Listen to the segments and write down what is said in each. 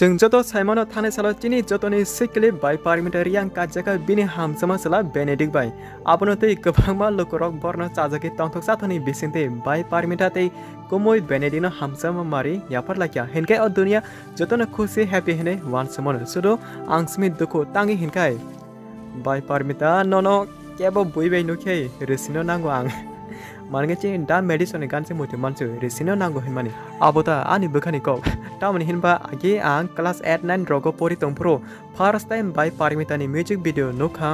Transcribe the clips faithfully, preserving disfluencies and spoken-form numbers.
Chwng joto saimano thani salo chini jotoni sikili bai Parmita Reang kajaka bini hamsama sala Benedict bai. Abono tei kwbangma lukurok borno chajagwi tongthok chathani bisingtwi bai Parmita tei kumui Benedict no hamsama mari yaphar lakya. Hinkhe o dunia jotono khusi happy hinwi wansukmano. Sudu ang simi dukhu tangi hinkhai. Bai Parmita, nono kebo bui bai nukhe, risino nango ang. Manenge chini da medicine ni ganse muitu mansu, risino nango hinmani. Abo ta ani bwkhani kok. Tamoni hinba agi ang class eight nine rogo pori tongphuru first time bai Parmita ni music video nukha.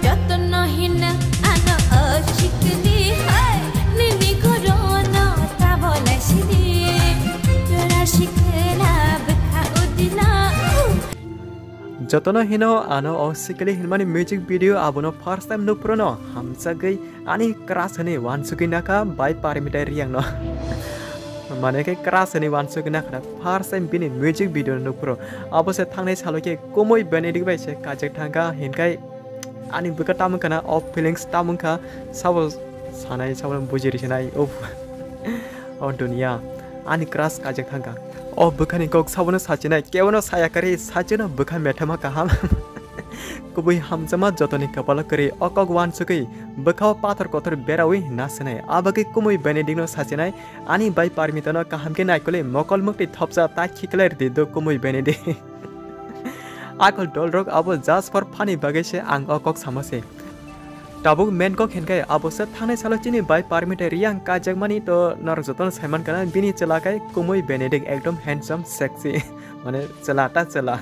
Jotono hina ano o sikli hai, nini gorono tabola sidi, jora sikla bwkha udina. Jotono hino ano o sikili hinmani music video abono first time nukphuru no hamsagwi ani crush hwnwi wansugwi nakha bai Parmita Reang no. Mane khe crush hwnwi wansugwi nakha first time bini music video no nukphuru. Abo se thangnai salo khe kumui Benedict bai se kajak thangkha hinkhai ani bwkha tamung khana o feelings tamung kha sabo sanai sabo buji risinai uff. O dunia ani crush kajak thangkha. O bwkhani kok sabono sachinai, kebono saya kari sachino bwkha methama kaham. Kubui hamjama jotoni kapalo kwrwi o kok wansugwi bwkhao pathor kotor berawi nasinai. Abagwi kumui Benedict no sachinai, ani bai Parmita no kaham khe naikolwi mokol mukti thopsa ta khiklai rwdi do kumui Benedict. Akol dolrok abo just for funny bagwi se ang o kok samo se. Tabuk main kok hinkhai abo se thangnai salo chini bai Parmita Reang kaijakmani to norok jotono saiman kana bini chwla kai kumui Benedict ekdom handsome sexy mane chwla ta chwla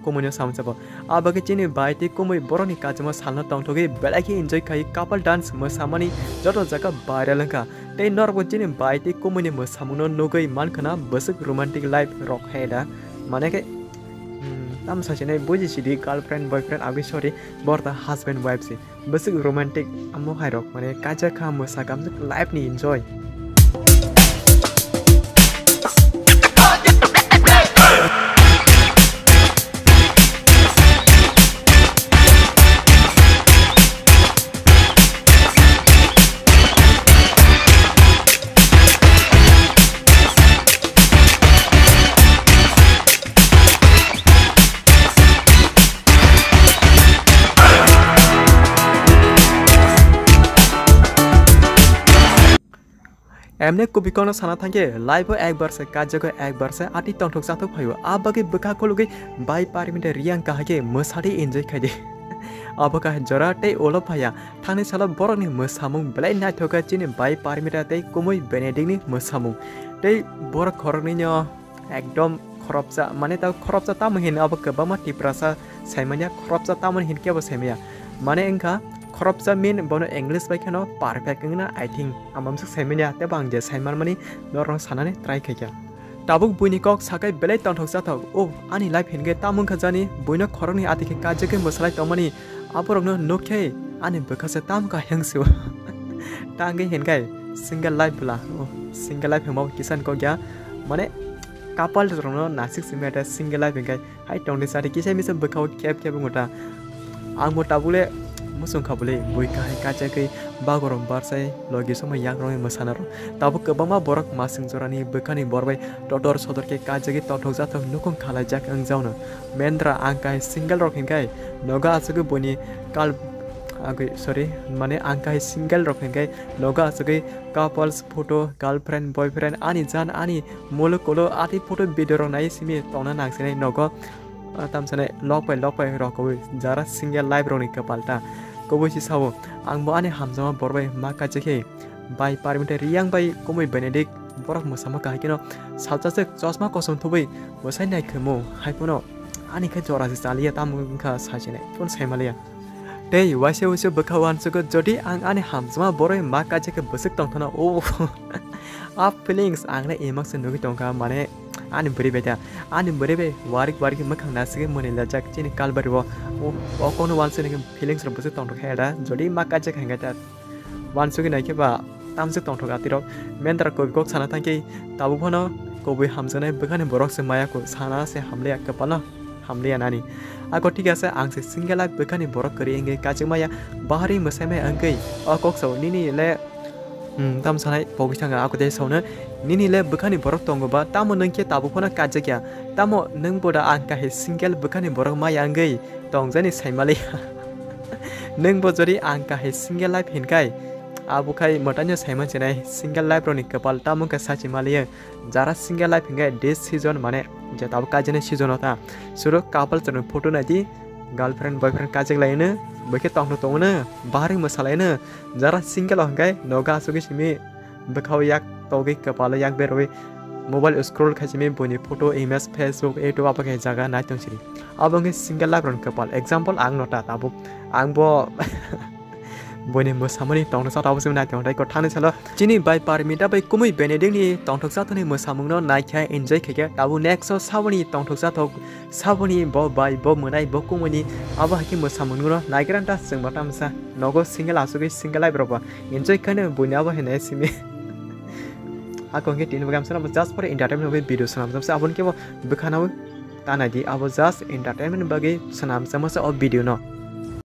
kumui no samsabo. Abagwi chini bai tei kumui borokni kajamo salno tongthogwi belai khe enjoy khai couple dance mwsamani joto jaga viral wngkha. Tei norokbo chini bai tei kumui ni mwsamungno nugwi mankhana bwswk romantic life rok hai da mane khe hmm, tamo sachinai buji sidi girlfriend boyfriend abwi sorry borta husband wife si. Bwswk romantic amo hai rok mane kaijak kha mwsa kamjak life ni enjoy. Emne kubui kono sana thangkhe live o ekbar se kaijago ekbar se ati tongthok chathok phaio. A bagwi bwkha khulugwi bai Parmita Reang kahai khe mwsadi enjoy khaidi. Abo kahai jora tei ulo phaiya thangni salo borokni mwsamung belai naithok kha chini bai Parmita tei kumui Benedict ni mwsamung. Tei borok khoroknwino ekdom khoroksa, mane ta khoroksa tamo hin abo kwbangma Tiprasa saimanya, khoroksa tamo hin kebo saimanya. Mane wngkha khoroksa mean bono English bai kheno perfect wngna, I think. Ang bamswk saimanya, tebo ang je saimanmani norokno sanani try khaikha. Tabuk buini kok sakai belai tongthok chathok. O, ani life hinkhe tamo wngkha jani, buino khoroknwi ati khe kajagwi mwsalai tongmani. Aborokno nukhe ani bwkha se tamo kha hengsu. Tangwi hinkhai single life bwla. O, single life hwnma bo kisa ni kok ya. Mane couple rokno nasik simi ata single life hinkhai. Hai tongdi sari kisa misa bwkha o khep khep wngkha ta. Ang bo tabuk le muchung kha bwle bui kahai kachakwi bagorok barsai logi somoi yak rokni mwsana rok. Tabuk kwbangma borok masing jorani bwkhani bor bai totor sotor khe kajagwi tongthok jathok nukhung khalaijak wngjaono. Mendra ang kahai single rok hinkhai nogo asugwi buini kal agwi, sorry, mane ang kahai single rok hinkhai nogo asugwi couples photo, girlfriend, boyfriend, ani jan, ani muluk ulo ati photo video rok nai simi tongna nangsinai nogo, ah, tamsanai lok pai lok pai rok kwbui jara single life rokni kwpal ta kwbui si sao. Ang bo ani hamjakma borok bai ma kaisa khe bai Parmita Reang bai kumui Benedict borok mwsama kahai kheno salsa se chosma kosom thubui bwsai nai khumu hai phano ani khe jora se chaliya tamo wngkha saisinai phun saimaliya. Tei waisa waisa bwkha uansukgo jodi ang ani hamjakma boroi ma kaisa khe bwswk tongthano o a feelings ang le imang se nugwi tongkha mane ani bwrwi bai da ani bwrwi bai warik warik mwkhang nasigwi mwnwi lajak chini kalbari o o kono uansukni feelings rok bwswk tongthokhe da jodi ma kaisa khe hwnkhe da. Uansugwi naikhe ba tamswk tongthok atirok. Mendra kubui kok sana thangkhe tabuk phano kubui hamjaknai bwkhani borok se maya kuk sana se hamliya kwpalno hamliya nani. Ako thik ase ang se single life bwkhani borok kwrwi wngwi kachikmaya bahari mwsaimaya wngwi o kok sao nini le Hmm, tam sanai pogwi thangkha ako tei sauna, nini le bwkhani borok tongo ba, tamo nwng khe tabuk phano kaijakya, tamo nwng boda ang kahai single bwkhani borok maya wngwi tongjani saimaliya. Nwng bo jodi ang kahai single life hinkai, abo khai mwtaino saiman sinai single life rokni kwpal tamo wngkha sachi maliya. Jara single life hinkai this season mane je tabuk kaijani season o ta, suru couple chwrwng photo naidi, girlfriend boyfriend kaijak laino, bwkhe tongthok tongno, bahari mwsalaino, jara single o hinkai nogo asugwi simi bwkhao yak togwi kwpalo yak berwi mobile scroll khaisimi buini photo, image, Facebook, YouTube abo khe jaga nai tong sidi. Abo wngkhe single life rokni kwpal. Example ang no ta tabuk. Ang bo buini mwsamani tongthoksa tabuk simi nai tong tei kwthangni salo chini bai Parmita bai kumui Benedict ni tongthoksa thani mwsamungno naikha enjoy khaikhe tabuk next o saboni tongthoksa thok saboni bo bai bo mwnai bo kumuni abo hai khe mwsamungno naigra ta chwngma tamsa nogo single asugwi single life rokbo enjoy khaino buini abo hinai simi. Ako hwnkhe tini bagwi amsano just for entertainment bagwi video swnamjak se aboni khe bo bwkhano ta naidi abo just entertainment bagwi swnamjakma se o video no.